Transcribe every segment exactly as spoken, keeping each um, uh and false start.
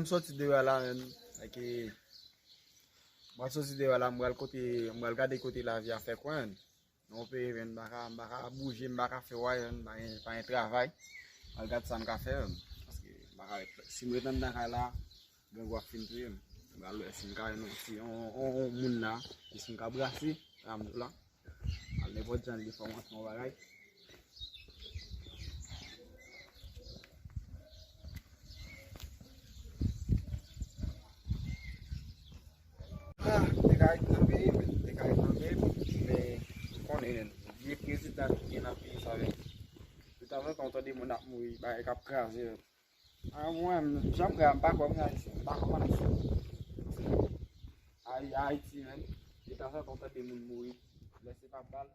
M soti deyò la, menm. Like, m pral soti deyò la, m pral kote, m pral gade kote lavi a fè kwen. Non, peye, menm, m pa ka, m pa ka bouje, m pa ka fè wayè, menm, pa gen, pa gen travay. M pral gade sa m ka fè, menm. Paske m pa ka ret, si m ret anndan kay la, grangou ap fin touye m. M pral wè si m ka jwenn yon, si yon, yon, yon moun la, si m ka brase, sa m di w la. Al nenpòt jan li fè m antre yon bagay. Ah, te ka ret nan peyi m, te ka ret nan peyi m, men ou konnen, vye prezidan ki gen nan peyi sa, men detanzantan ou tande moun ap mouri, bagay k ap kraze. Ah, mwen, jan m kwè a, m pa kwè mwen Ayisyen, m pa kwè mwen Ayisyen. Ay-, Ayiti, menm, detanzantan ou tande moun mouri, lè se pa bal.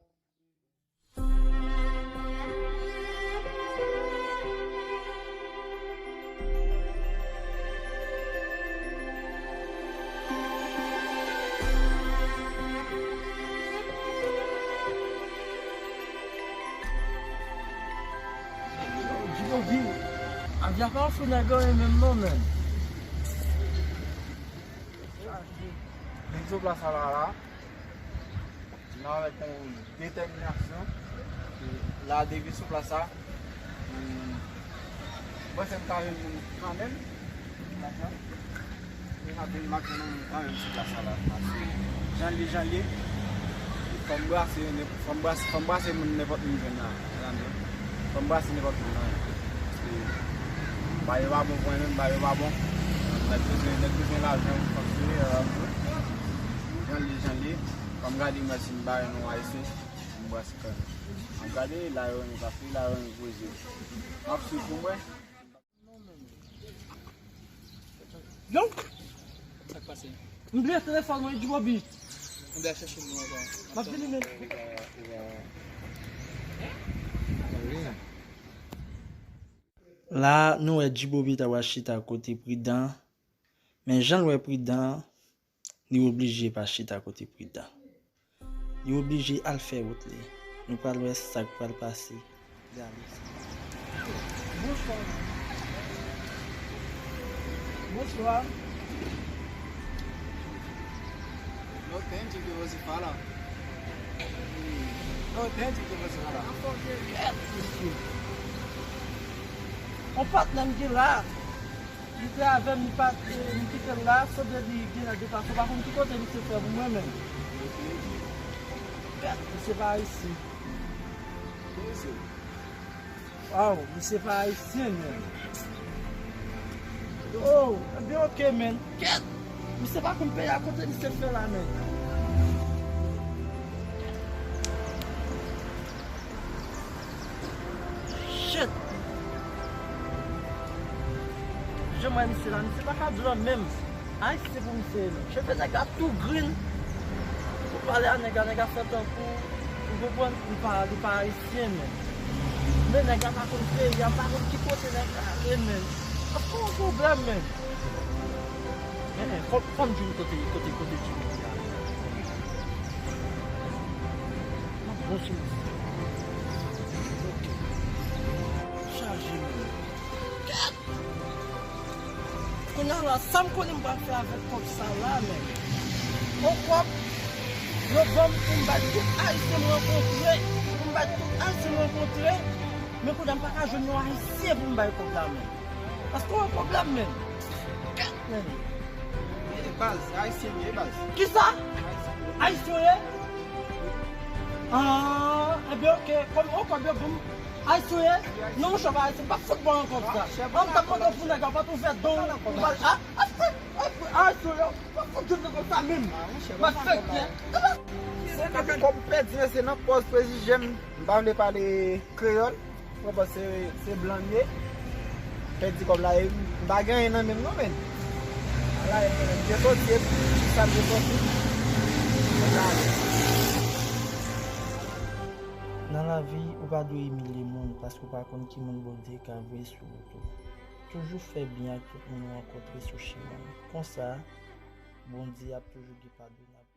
Djibobi, avi a pa ofri nèg anyen menm non, menm. Vin sou plas la la. Nan avèk yon detèminasyon. La depi sou plas la. Mwen se m ka jwenn moun kanmenm. Dakò. M ap vin, m ap jwenn yon moun kanmenm sou plas la la. Paske jan l ye, jan l ye. Fò m brase, fò m brase, fò m brase moun nenpòt moun jwenn la. Fò m brase nenpòt moun la. Paske bagay yo pa bon pou mwen menm, bagay yo pa bon. Nèg bezwen, nèg bezwen lajan pou fonksyone, jan l ye, jan l ye. Fò m gade m wè si m pa jwenn yon Ayisyen, m brase kanmenm. M ap gade, la yo renmen, paske la yo renmen poze. M ap swiv pou m wè. Yo! Sa k pase? M bliye telefòn mwen, Djibobi. M bliye chèche m ankò. M ap vini, men. La, nou wè Djibobi ta pral chita kote Pridan, men jan l wè Pridan, li oblije pa chita kote Pridan. Li oblije al fè wout li. Nou pral wè sa k pral pase. Gade sa. Bonswa. Bonswa. Não tem de que você fala. Não tem de que você fala. Kèt, mesye. On patnè m gen la. Li te avè m, li pa, li kite l la, sanble li gen nan deplase, ou pa konn ki kote misye fè pou mwen menm. Kèt, misye pa ayisyen. Waw, misye pa ayisyen menm. Oh, ebyen oke menm. Kèt, misye pa konn peyi a kote misye fè la menm. Shit! Jan m wè misye la, misye pa ka blan menm. Ayisyen pou misye ye menm. Cheve nèg la tou grin. Ou pale a nèg la, nèg la fè tankou, ou konprann, li pa, li pa ayisyen menm. Men nèg la pa konn peyi a, m pa konn ki kote nèg la ale menm. Ap fè yon pwoblèm menm. Eh, eh, fò, fò m di w kote, kote, kote Djibobi ye. M ap bon sou misye. Ok. Chaje menm. Kèt! Kounye a la, sa m konnen m pral fè avèk kòb sa la, menm. On kòb, yo ban m pou m bay tout ayisyen m rankontre, pou m bay tout ayisyen m rankontre, men kounye a m pa ka jwenn yon ayisyen pou m bay kòb la, menm. Èske w wè pwoblèm, menm? Kèt, menm. E baz, ayisyen li ye, baz. Kisa? Ayisyen li ye. Ayisyen w ye? Ah, ebyen, oke. Kòm, o, kòb yo ban m. Ayisyen w ye? Non, monchè, pa ayisyen. Pa fout ba w kòb sa. Ah, chèf, an, m t ap mande w pou nèg la, pa t ouvè don, ou ba l, ah, ah, ah, ah, ayisyen w ye? Pa fout jwenn nèg sa menm. Ah, monchè, pa fèk byen. Se nan kòb pèdi, men se nan pòz prejije m. M pa vle pale kreyòl. Mwen panse se, se blan m ye. Pèdi kòb la, e m pa gen anyen nan men m non, men. Ala, e, m te soti, epi sa m te soti. Kòb la ale. Nan lavi, ou pa dwe imilye moun, paske ou pa konn ki moun Bondye ka voye sou wout ou. Toujou fè byen ak tout moun ou rankontre sou chemen w. Konsa, Bondye ap toujou gen padonab.